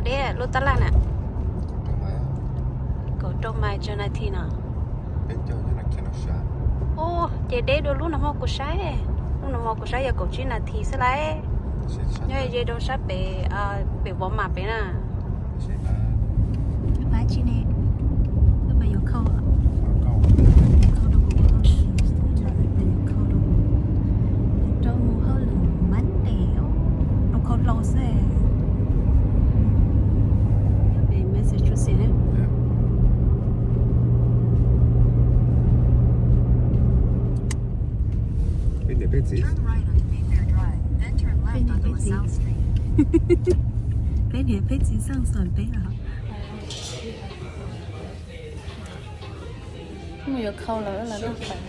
deb lub tab laj na. Kaum rau mais tso na thi no. Ub, ces deb dua lub no hmo kuv saib. Lub no hmo kuv saib yog kaum tsib na thi xwb lauj. Nyob ze rau sab pem, pem Vov Mas pem na. Rau mus hauj lwm Monday, rau khau hlau xwb. Peb niam peb txiv, peb niam peb txiv, peb niam peb txiv xeej xom peb los. Mus yuav khau lawm los laj fais.